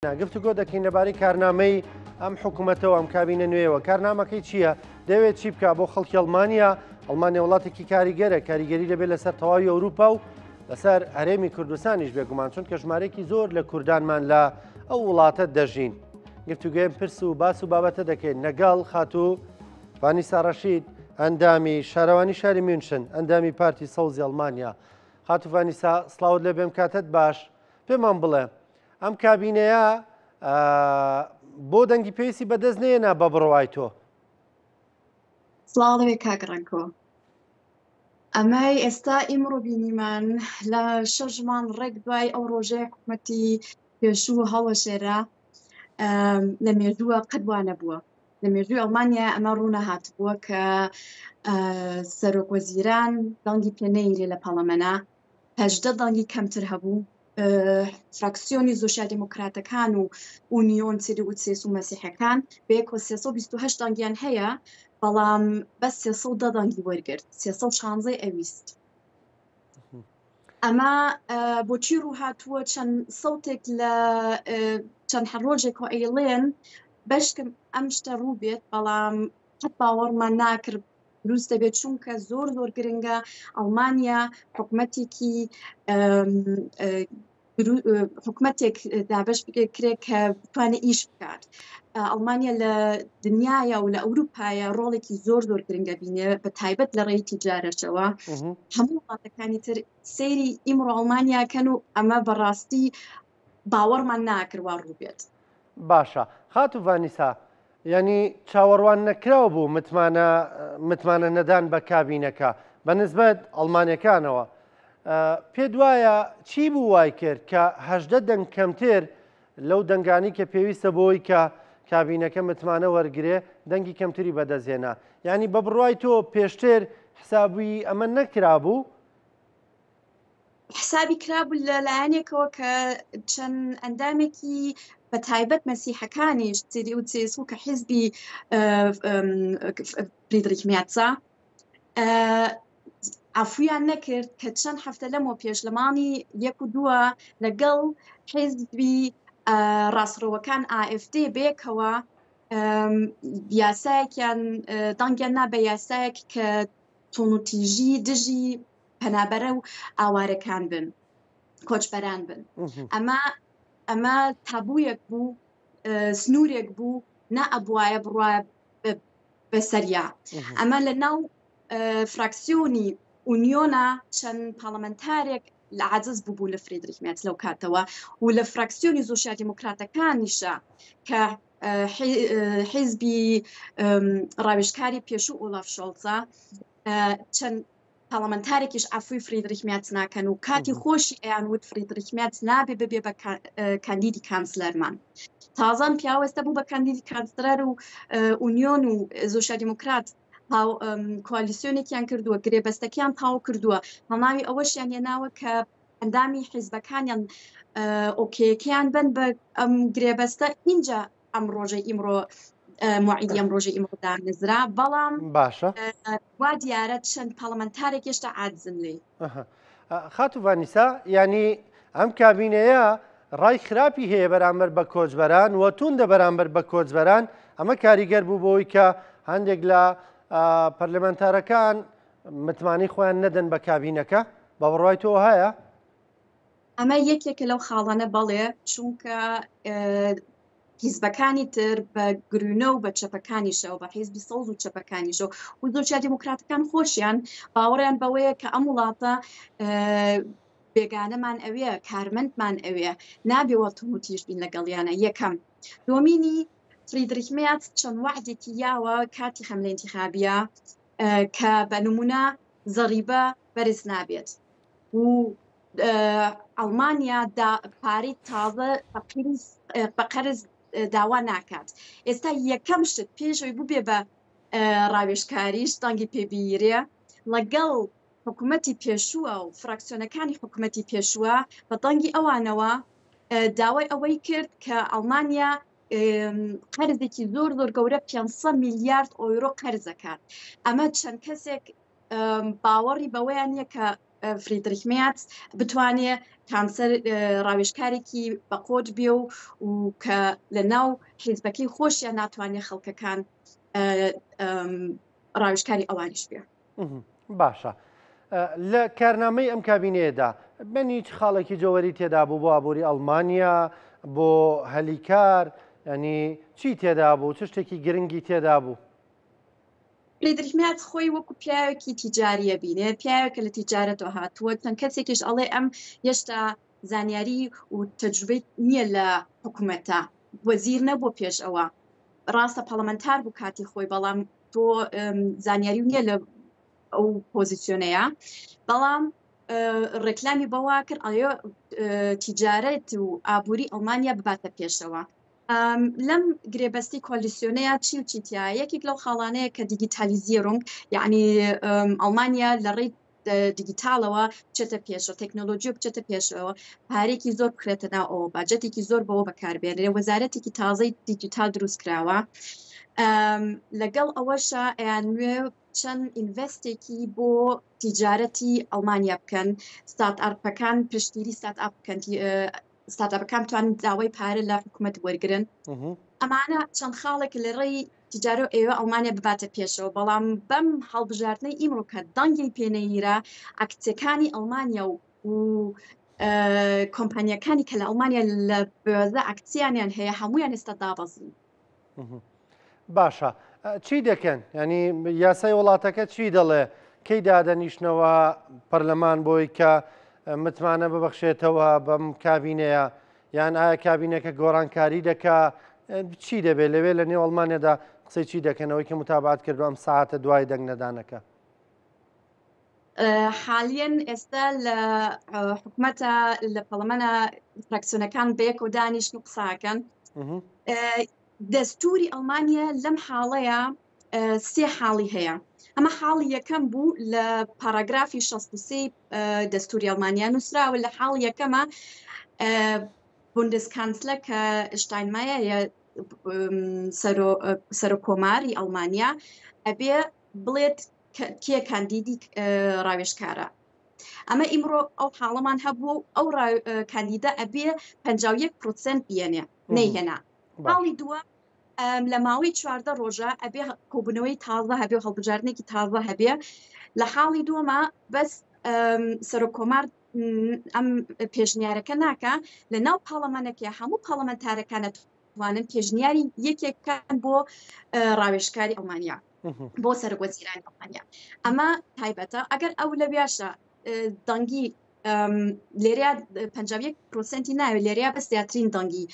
گفتوگۆ دەکەین لەبارەی کارنامەی ئەم حکوومەتەوە ئەم کابینە نوێیەوە کارنامەکەی چییە دەوێت چی بکە بۆ خەڵکی ئەڵمانیا ئەڵمانیا وڵاتێکی کاریگەرە کاریگەری دەبێت لەسەر تەواوی ئەوروپا و لەسەر هەرێمی کوردستانیش بێگومان چونکە ژمارەیەکی زۆر لە کوردانمان لە ئەو وڵاتە دەژین گفتوگوێن پرس و باس و بابەتە دەکەین لەگەڵ خاتوو ڤانیسا ڕەشید ئەندامی شارەوانی شاری میونشن ئەندامی پارتی سەوزی ئەڵمانیا خاتوو ڤانیسا سڵاوت لێ بێم کاتت باش پێمان بڵێ ئەم کابینەیە بۆ دەنگی پێویستی بەدەست نێنا بە بڕوای تۆ؟ سڵاو لەوێ کاک ڕەنکۆ. ئەمەی ئێستا ئیمڕۆ بینیمان لە شەش مانگ ڕێک دوای ئەو ڕۆژەی حکومەتی پێشوو هەڵوەشێرا لە مێژووە قەت وا نەبووە. لە مێژووی ئەڵمانیا ئەمە ڕوو نەهاتبووە کە سەرۆک وەزیران دەنگی پێ نەیرێ لە پەڵەمەنا 18 دەنگی کەمتر هەبوو فراکسیۆنی زۆسیال دیموکراتەکان و ئونیۆن CDU CSU و مەسیحەکان بەیەکەوە 328 دەنگیان هەیە بەڵام بەس 310 دەنگی وەرگرت 316 ئەویست ئەمە بۆچی ڕووهاتووە چەند سەوتێک لە چەند هەر ڕۆژێک و ئەیڵێن بەشکم ئەم شتە ڕوو بێت بەڵام قەت باوەڕمان ناکرد دروست دەبێت چونکە زۆر زۆر گرنگە ئەڵمانیا حکومەتێکی حکومەتێک دابش بکرێت کە بتوانێت ئیش بکات ئەڵمانیا لە دنیاە و لە ئەوروپایە ڕۆڵێکی زۆر زۆر گرنگە بینێ بە تایبەت لە ڕێی تیجارەشەوە هەموو وڵاتەکانی تر سەیری ئیمڕۆ ئەڵمانیاکەن و ئەمە بەڕاستی باوەڕمان ناکرد وا ڕووبێت. باشە خاتوو ڤانیسا یانی چاوەڕوان نەکراو بوو متمانە متمانە نەدان بە کابینەکە بە نسبەت ئەڵمانەکانەوە پێت وایە چی بوو وای کرد کە 18 دەنگ کەمتر لەو دەنگانی کە پێویستە بۆی کە کابینەکە متمانە وەرگێ دەنگی کەمتری بەدەستهێنا یعنی بە بڕوای تۆ پێشتر حسابی ئەمە نەکرابوو حسابی کرابوو لە لایەنێکەوە کە چەند ئەندامێکی بە تایبەت مەسیحەکانیش CDU و CSU کە حیزبی فریدریک مێرتسە عفویان نەکرد کە چەند هەفتە لەمەوە پێش لە مانگی یەک و دووە لەگەڵ حیزبی ڕاستڕەوەکان AfD بێکەوە یاسایەکیان دەنگیان نا بە یاسایەک کە توندوتیژی دژی پەنابەرە و ئاوارەکان بن کۆچبەران بن ئەمە ئەمە تابوویەک بوو سنوورێک بوو نا ئەبواە بڕە بەسەریا ئەمە لە ناو فراکسیۆنی ئونیۆنا چەند پارلەمنتارێک لە عاجز بوو لە فریدریک مێرتس لەو کاتەوە و لە فراکسیۆنی زۆسیال دیموکراتەکانیشە کە حیزبی ڕاوێژکاری پێشوو ئۆلاف شۆڵزە چەند پارلەمەنتارێکیش عەفوی فریدریک مێرتس ناکەن و کاتی خۆشی ئەیان وت فریدریک مێرتس نابێ ببێ بە کاندیدی کانسلەرمان تازان پیاوەستە بوو بە کاندیدی کانسلەر و ئونیۆن و زۆسیال دیموکرات کوالیسیۆنێکیان کردووە گرێبەستەکیان تاو کردووە هەڵناوی ئەوەشیان هێناوە کە ئەندامی حیزبەکانیان ئۆکەیەکەیان بن بە ئەم گرێبەستە اینجا ئەم ڕۆژەی ئیمڕۆ موعیدی ئەم ڕۆژەی ئیمڕۆ دامەزرا بەڵام باشە وا دیارە چەند پەڵەمەنتارێک هێشتا عاجزن لێی. خاتوو ڤانیسا یانی ئەم کابینەیە ڕای خراپی هەیە بەرامبەر بە کۆچبەران و توندە بەرامبەر بە کۆچبەران ئەمە کاریگەر بوو بۆی کە هەندێک لە پەرلەمانتارەکان متمانەی خۆیان نەدەن بە کابینەکە بە بڕوای تۆ هەیە؟ ئەمە یەکێکە لەو خاڵانە بەڵێ چونکە حیزبەکانی تر بە گرونە و بە چەپەکانیشەوە بە حیزبی سەوز و چەپەکانیشەوە و زۆرجار دیموکراتەکان خۆشیان باوەڕیان بەوەیە کە ئەم وڵاتە بێگانەمان ئەوێ کارمەندمان ئەوێ نابێ وە توندوتیژ بین لەگەڵیانە یەکەم دۆمینی فریدریک مێرتس چەند وعدێکی یاوە کاتی حەملە ئینتیخابیە کە بە نمونە زەڕیبە بەرز نابێت و ئەڵمانیا پارەی تازە بە قەرز داوا ناکات ئێستا یەکەم شت پێشەوەی ببێ بە ڕاوێژکاریش دەنگی پێبیرێ لەگەڵ حکوومەتی پێشووە و فراکسیۆنەکانی حکوومەتی پێشووە بە دەنگی ئەوانەوە داوای ئەوەی کرد کە ئەڵمانیا قەرزێکی زۆر زۆر گەورە 500 میلیارد ئۆیرۆ قەرزەکات ئەمە چەند کەسێک باوەڕی بەوەیان نییە کە فریدریخ مێرتس بتوانێ کانسەر ڕاوێژکارێکی بەقۆت بێ و و کە لە ناو حیزبەکەی خۆشیان ناتوانێ خەڵکەکان ڕاوێژکاری ئەوانیش بێ. باشە لە کارنامەی ئەم کابینەیەدا بەنی هیچ خاڵێکی جەوەری تێدا بوو بۆ ئابووری ئەڵمانیا بۆ هەلیکار ینی چی تێدا بوو چ شتێکی گرنگی تێدا بوو؟ فریدریش مێرتس خۆی وەکو پیاوێکی تیجاریە بینێ پیاوێکە لە تیجارەتەوە هاتووە چەند کەسێکیش ئەڵێ ئەم هێشتا زانیاری و تەجروبەی نییە لە حکوومەتە وەزیر نەبوو پێش ئەوە ڕاستە پەڵەمەنتار بوو کاتی خۆی بەڵام تۆ زانیاری نییە لە ئەو پۆزیسیۆنەیە بەڵام ڕێکلامی بەوە کرد ئەیۆ تیجارەت و ئابووری ئەڵمانیا بباتە پێشەوە لەم گرێبەستی کۆالیسیۆنەیە چی و چی تیا یەکێک لەو خاڵانەیە کە Digitalisierung یعنی ئەڵمانیا لە ڕێی دیگیتاڵەوە بچێتە پێشەوە تەکنۆلۆژیە بچێتە پێشەوە پارێکی زۆر بخرێتە ناو ئەوە باجەتێکی زۆر بەوە بەکاربێنرێ وەزارەتێکی تازەی دیجیتال دروست کراوە لەگەڵ ئەوەشە ئەیان نوێ چەند invest ێکی بۆ تیجارەتی ئەڵمانیا بکەن start-up ەکان پشتگیری start-up بکەن start-up ەکان بتوان داوای پارە لە حکوومەت وەرگن ئەمانە چەند خاڵێک لە ڕێی تجارە ئێوە ئەڵمانیا بباتە پێشەوە بەڵام بەم هەڵبژاردنەی ئیمڕۆ کە دەنگی پێنەیرا ئەکتەکانی ئەڵمانیا و و کۆمپانیەکانی کە لە ئەڵمانیا لە Börse ئەکتسیانیان هەیە هەمویان ئێستا دابەزین. باشە چی دەکەن ینی یاسای وڵاتەکە چی دەڵێ کەی دادەنیشتنەوە پەرلەمان بۆی کە متمانە ببەخشێتەوە بەم کابینەیە یان ئایا کابینەکە گۆڕانکاری دەکا چی دەبێت لەوێ لە نێو ئەڵمانیادا قسەی چی دەکەنەوەی کە متابعات کردو ئەم ساعتە دوای دەنگ نەدانەکە؟ حالیەن ئێستا لە حکومەتە لە پەڵەمەنە فراکسیۆنەکان بەیەکەوە دانیشن و قساکەن دەستوری ئەڵمانیا لەم حاڵەیە سێ حاڵی هەیە ئەمە حاڵی یەکەم بوو لە پاراگرافی 63 دەستوری ئەڵمانیا نووسراوە لە حاڵ یەکەمە Bundeskanzler کە شتاینمایە سەرۆک کۆماری ئەڵمانیا ئەبێ بڵێت کێ کاندیدی ڕاوێژکارە ئەمە ئیمڕۆ ئەو حاڵەمان هەبوو و ئەو کاندیدە ئەبێ 51 پرۆسنت بیێنێ نەیهێنا حاڵی دووە لە ماوەی 14 ڕۆژە ئەبێ کۆبوونەوەی تازە هەبێ و هەڵبژاردنێکی تازە هەبێ لە حاڵی دووەمە بەس سەرۆک کۆمار ئەم پێشنیارەکە ناکە لە ناو پەڵەمەنەکە هەموو پەڵەمەنتارەکانە توانن پێشنیاری یەکێکان بۆ ڕاوێژکاری ئەڵمانیا بۆ سەرۆک وەزیرانی ئەڵمانیا ئەمە تایبەتە ئەگەر ئەو لەویاشە دەنگی لێرە 51 پرۆسنتی ناوێت لێرە بەس زیاترین دەنگی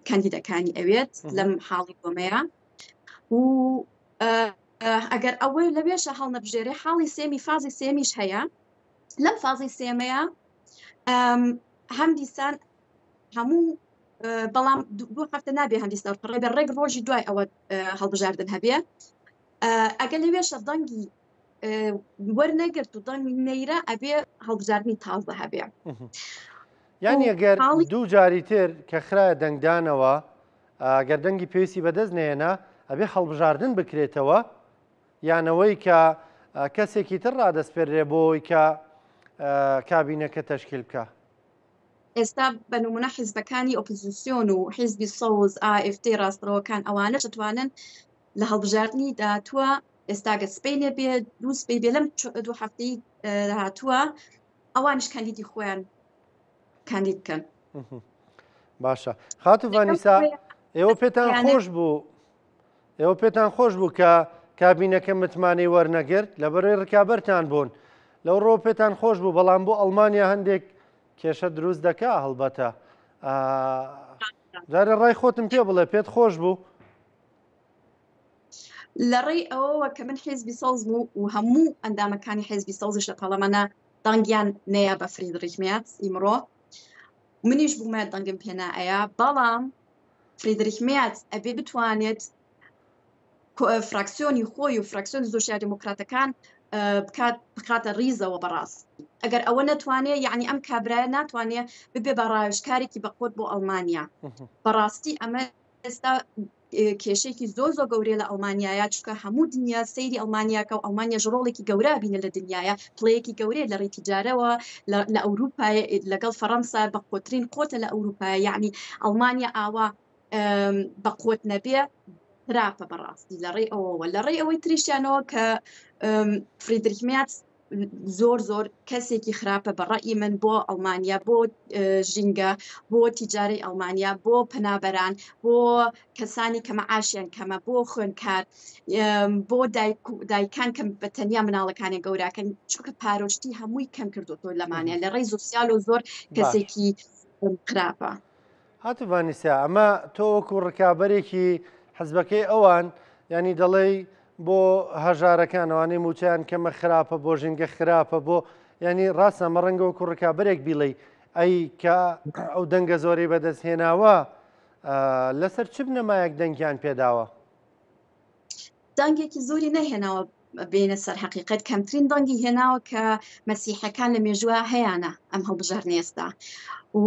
کاندیدەکانی ئەوێت لەم حاڵی بۆمەیە و ئەگەر ئەوەی لەوێشە هەڵنەبژێرێ حاڵی سێمی فازی سێمیش هەیە لەم فازی سێمەیە هەم دیسان هەموو بەڵام دوو هەفتە نابێ هەندی سەر پڕێ بە ڕێک ڕۆژی دوای ئەوە هەڵبژاردن هەبێ ئەگەر لەوێشە دەنگی وەرنەگرت و دەنگ نەیرا ئەبێ هەڵبژاردنی تازە هەبێ. یانی ئەگەر دوو جاری تر کە خرایە دەنگدانەوە ئەگەر دەنگی پێویستی بەدەست نێنا ئەبێ هەڵبژاردن بکرێتەوە یانەوەی کە کەسێکی تر ڕادەسپێرێ بۆی کە کابینەکە تەشکیل بکە. ئێستا بە نمونە حیزبەکانی ئۆپۆزیسیۆن و حیزبی سەوز AfD ڕاستڕەوەکان ئەوانەش دەتوانن لە هەڵبژاردنی داهاتووە ئێستا گە سبەینێ بێ دوو سبەی بێ لەم دوو هەفتەی داهاتووە ئەوانیش کاندیدی خۆیان کاندید بکەن. باشە خاتو ڤانیسا ئێوە پێتان خۆش بوو ئێوە پێتان خۆش بوو کە کابینەکە متمانەی وەرنەگرت لەبەرەی ڕکابەرتان بوون لەو ڕۆ پێتان خۆش بوو بەڵام بۆ ئەڵمانیا هەندێک کێشە دروست دەکا هەڵبەتە جارێ ڕای خۆتم پێ بڵێ پێت خۆش بوو لە ڕێی ئەوەوە کە من حیزبی سەوز بوو و هەموو ئەندامەکانی حیزبی سەوزش لە پەرلەمانە دەنگیان نەیە بە فریدریش مێرتس ئیمڕۆ منیش بوومە دەنگم پێنا ئەیا بەڵام فریدریش مێرتس ئەبێ بتوانێت فراکسیۆنی خۆی و فراکسیۆنی سۆسیال دیموکراتەکان بکات بخاتە ریزەوە بەڕاست ئەگەر ئەوە نەتوانێت یعنی ئەم کابرایە ناتوانێت ببێ بە ڕاوێژکارێکی بەقوت بۆ ئەڵمانیا بەڕاستی ئەمە. ئێستا کێشەیەکی زۆر زۆر گەورەیە لە ئەڵمانیایا چونکە هەموو دنیا سەیری ئەڵمانیاکە و ئەڵمانیاش ڕۆڵێکی گەورە بینە لە دنیاە پڵەیەکی گەورەیە لە ڕێی تیجارەوە لە ئەوروپا لەگەڵ فەڕەنسا بە قوترین قوتە لە ئەوروپا یعنی ئەڵمانیا ئاوا بە قوت نەبێ خراپە بەڕاستی لە ڕێی ئەوەوە لە ڕێی ئەوەی تریشیانەوە کە فریدریک مێرز زۆر زۆر کەسێکی خراپە بە ڕەئی من بۆ ئەڵمانیا بۆ ژینگە بۆ تیجارەی ئەڵمانیا بۆ پەنابەران بۆ کەسانی کە مەعاشیان کەمە بۆ خوێنکار بۆ دایکان کەم بە تەنیا مناڵەکانی گەوراکەن چونکە پارۆشتی هەمووی کەم کردوتۆ لەمانە لە ڕێی زۆسیال و زۆر کەسێکی خراپە. هاتو ڤانیسا ئەمە تۆ وەکو ڕکابەرێکی حزبەکەی ئەوان ینی دەڵێی بۆ هەژارەکان ئەوانەی موچەیان کەمە خراپە بۆ ژینگە خراپە بۆ ینی ڕاستە ئەمە ڕەنگە وەکو ڕکابەرێک بیڵێی ئەی کە ئەو دەنگە زۆرەی بەدەست هێناوە لەسەر چ بنەمایەک دەنگیان پێداوە؟ دەنگێکی زۆری نەهێناوە بێنە سەر حەقیقەت کەمترین دەنگی هێناوە کە مەسیحەکان لە مێژووە هەیانە ئەم هەڵبژاردنە ئێستا و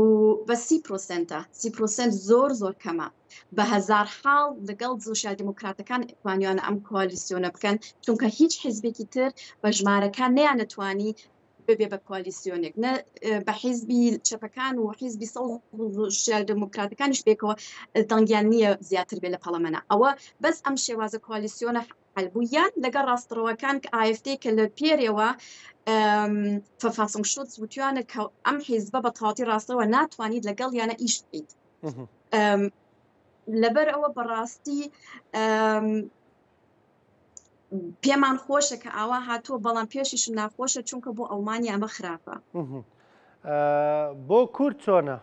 بە سی پرۆسنتە سی پرۆسنت زۆر زۆر کەمە بە هەزار حاڵ لەگەڵ سۆسیال دیموکراتەکان توانیانە ئەم کۆالیسیۆنە بکەن چونکە هیچ حیزبێکی تر بە ژمارەکان نەیانەتوانی ببێ بە کۆالیسیۆنێک نە بە حیزبی چەپەکان و حیزبی سەوز و سۆسیال دیموکراتەکانیش پێکەوە دەنگیان نییە زیاتر بێ لە پەڵەمەنە ئەوە بەس ئەم شێوازە کۆالیسیۆنە حل بوو یان لەگەڵ ڕاستڕەوەکان کە AfD کە لە پێرێوە Verfassungsschutz وتویانە کە ئەم حیزبە بە تەواتی ڕاستەوە ناتوانیت لەگەڵ یانە ئیش بکەیت لەبەر ئەوە بەڕاستی پێمان خۆشە کە ئاوا هاتووە بەڵام پێشیشم ناخۆشە چونکە بۆ ئەڵمانیا ئەمە خراپە بۆ کورد چۆنە؟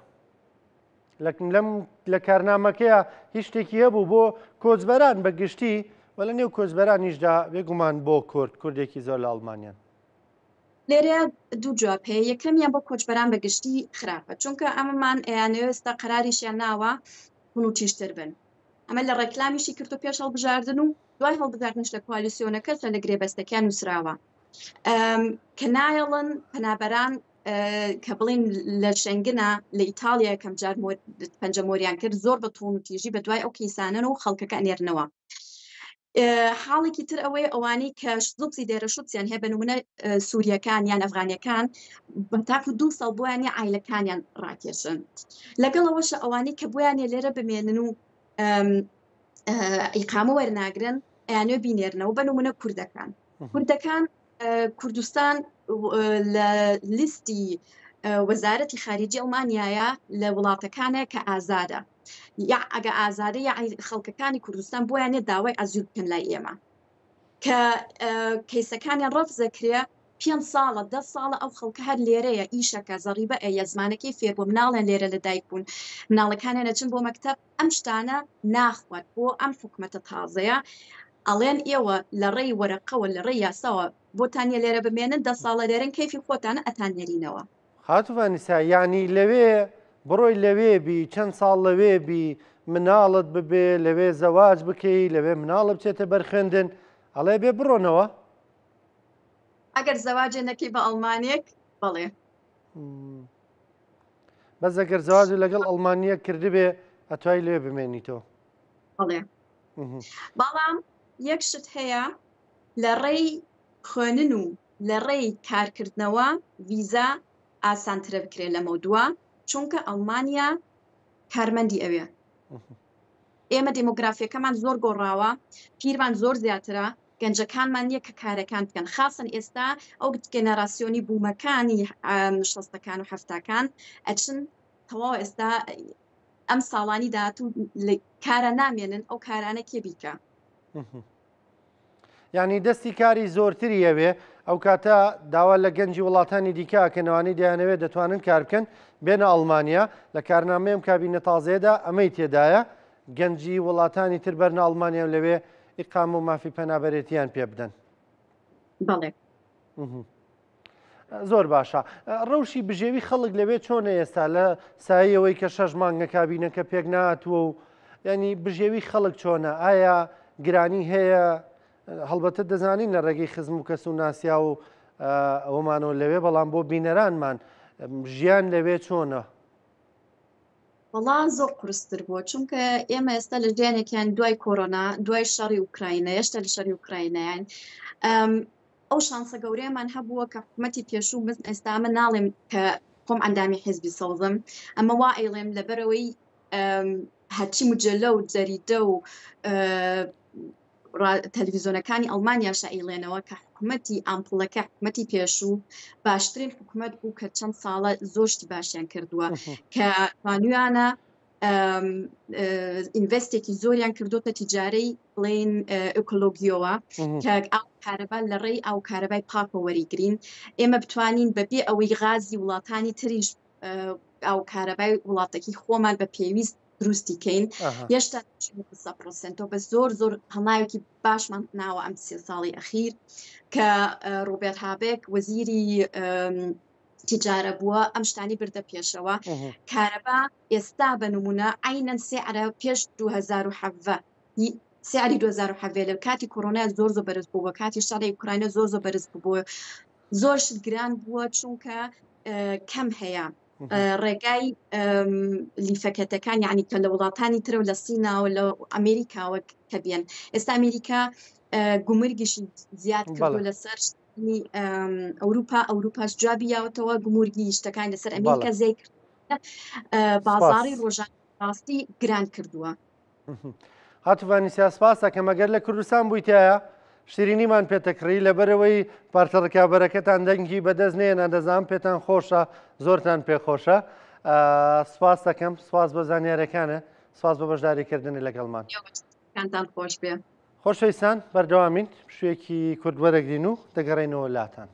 لەم لە کارنامەکەیە هیچ شتێکی هەبوو بۆ کۆچبەران بە گشتی و لە نێو کۆچبەرانیشدا بێگومان بۆ کورد کوردێکی زۆر لە ئەڵمانیان. لێرەیا دوو جواب هەیە یەکەمیان بۆ کۆچبەران بە گشتی خراپە چونکە ئەمەمان ئەیانەوێ ئێستا قەراریشیان ناوە توندوتیژتر بن ئەمە لە ڕێکلامیشی کردو پێش هەڵبژاردن و دوای هەڵبژاردنش لە کوالیسیۆنەکەش لە گرێبەستەکەیان نووسراوە کە نایەڵن پەنابەران کە بڵین لە شەنگنە لە ئیتاڵیا یەکەم جار پەنجە مۆریان کرد زۆر بە تون و تیژی بە دوای ئەو کەیسانەن و خەڵکەکە ئەنێرنەوە حاڵێکی تر ئەوەیە ئەوانەی کە subsidiäre Schutz یان هەیە بە نمونە سووریەکان یان ئەفغانیەکان تاکو دوو ساڵ بۆیان نیە عایلەکانیان ڕاکێشن لەگەڵ ئەوەشە ئەوانەی کە بۆیانە لێرە بمێنن و ئیقامە وەرناگرن ئەیانوێ بینێرنەوە بە نمونە کوردەکان کوردەکان کوردستان لە لیستی وەزارەتی خارجی ئەڵمانیایە لە وڵاتەکانە کە ئازادە یا ئەگە ئازادە یا خەڵکەکانی کوردستان بۆیان نیە داوای ئەزیل بکەن لای ئێمە کە کەیسەکانیان ڕەفزەکرێ پێ ساڵە دە ساڵە ئەو خەڵکە هەر لێرەیە ئیشەکە زەڕیبە ئەیە زمانەکەی فێر بوو مناڵیان لێرە لە دایک بوون مناڵەکانیان ئەچن بۆ مەکتەب ئەم شتانە ناخوات بۆ ئەم حکومەتە تازەیە ئەڵێن ئێوە لە ڕێی وەرەقەوە لە ڕێی یاساوە بۆتان نیە لێرە بمێنن دە ساڵە لێرەن کەیفی خۆتانە ئەتان نێرینەوە. خاتوو ڤانیسا یانی لەوێ بڕۆی لەوێ بی چەند ساڵ لەوێ بی مناڵت ببێ لەوێ زەواج بکەی لەوێ مناڵت بچێتە بەر خوێندن ئەڵێ بێ بڕۆنەوە؟ ئەگەر زەواجێ نەکەی بە ئەڵمانێک بەڵێ. بەس ئەگەر زەواجت لەگەڵ ئەڵمانییەک کردبێ ئەتوای لەوێ بمێنیتەوە. بەڵێ بەڵام یەک شت هەیە لە ڕێی خوێنن و لە ڕێی کارکردنەوە ڤیزا ئاسانترە بکرێت لەمەودوا چونکە ئەڵمانیا کارمەندی ئەوێ ئێمە دێمۆگرافیەکەمان زۆر گۆڕاوە پیرمان زۆر زیاترە گەنجەکانمان نییە کە کارەکان بکەن خاصن ئێستا ئەو گەنەراسیۆنی بوومەکانی شەستەکان و حەفتاکان ئەچن تەواو ئێستا ئەم ساڵانی داهاتوو لە کارە نامێنن ئەو کارانە کێ بیکە یعنی دەستی کاری زۆرتری ئەوێ ئەو کاتە داوا لە گەنجی وڵاتانی دیکە کە نەوانی دەیانەوێت دەتوانن کار بکەن بێنە ئەڵمانیا لە کارنامەی ئەم کابینە تازەیەدا ئەمەی تێدایە گەنجی وڵاتانی تر بەرنە ئەڵمانیا و لەوێ ئیقامە و مافی پەنابەرێتیان پێ بدەن. بەڵێ. زۆر باشە ڕەوشی بژێوی خەڵک لەوێ چۆنە ئێستا لە سایەوەی کە شەش مانگە کابینەکە پێک ناتووە و ینی بژێوی خەڵک چۆنە ئایا گرانی هەیە هەڵبەتە دەزانین لە ڕێگەی خزم و کەس و ناسیا و ئەوەمانەوە لەوێ بەڵام بۆ بینەرانمان ژیان لەوێ چۆنە؟ وەڵا زۆر قورستر بووە چونکە ئێمە ئێستا لە ژیانێکیان دوای کۆرۆنا دوای شەڕی ئوکراینە هێشتا لە شەڕی ئوکراینایان ئەو شانسە گەورەیەمان هەبووە کە حکوومەتی پێشوو من ئێستا ئەمە ناڵێم کە خۆم ئەندامی حیزبی سەوزم ئەمە وا ئەیڵێم لەبەرەوەی هەرچی مجلە و جەریدە و تەلەڤیزیۆنەکانی ئەڵمانیاشە ئەیڵێنەوە کە حکوومەتی ئامپڵەکە حکوومەتی پێشوو باشترین حکوومەت بوو کە چەند ساڵە زۆر شتی باشیان کردووە کە توانیویانە ئینڤستێکی زۆریان کردوتە تیجارەی بڵین ئۆکۆلۆگیەوە کە ئاو کارەبا لە ڕێی ئاو کارەبای پاکەوە وەریگرین ئێمە بتوانین بەبێ ئەوەی غازی وڵاتانی تریش ئاو کارەبای وڵاتەکی خۆمان بە پێویست دروستی کەین هێشتا پرۆسنتۆ بە زۆر زۆر هەڵاوێکی باشمان ناوە ئەم سێ ساڵی ئەخیر کە ڕۆبێرت هابێک وەزیری تجارە بووە ئەم شتانی بردە پێشەوە کارەبا ئێستا بە نمونە عینەن سعرە پێش 2017 سعری 2017 لە کاتی کۆرۆنا زۆر زۆر بەرز بووە کاتی شەڕی ئوکراینە زۆر زۆر بەرز بووە زۆر شت گران بووە چونکە کەم هەیە ڕێگای لیفەکەتەکان یعنی کە لە وڵاتانی ترەوە لە سیناوە لە ئەمریکاوە کە بێن ئێستا ئەمریکا گومرگیشی زیاد کردو لەسەر ئەوروپا ئەوروپاش جوابی یاوەتەوە گومرگی شتەکان لەسەر ئەمریکا زیاد کرد بازاری ڕۆژان ڕاستی گران کردووە. خاتوو ڤانیسیا سپاس ئەکەم ئەگەر لە کوردستان بوویتایە شیرینیمان پێتەکڕی لەبەرەوەی پارتە ڕکابەرەکەتان دەنگی بەدەست نێنا دەزانم پێتان خۆشە زۆرتان پێخۆشە سپاس دەکەم سپاس بە زانیارەکانە سپاس بە بەشداریکردنی لەگەڵمان کانتان خۆش بێ. خۆشەویستان بەردەوامین پشوویەکی کورت وەرەگرین و دەگەڕێینەوە لاتان.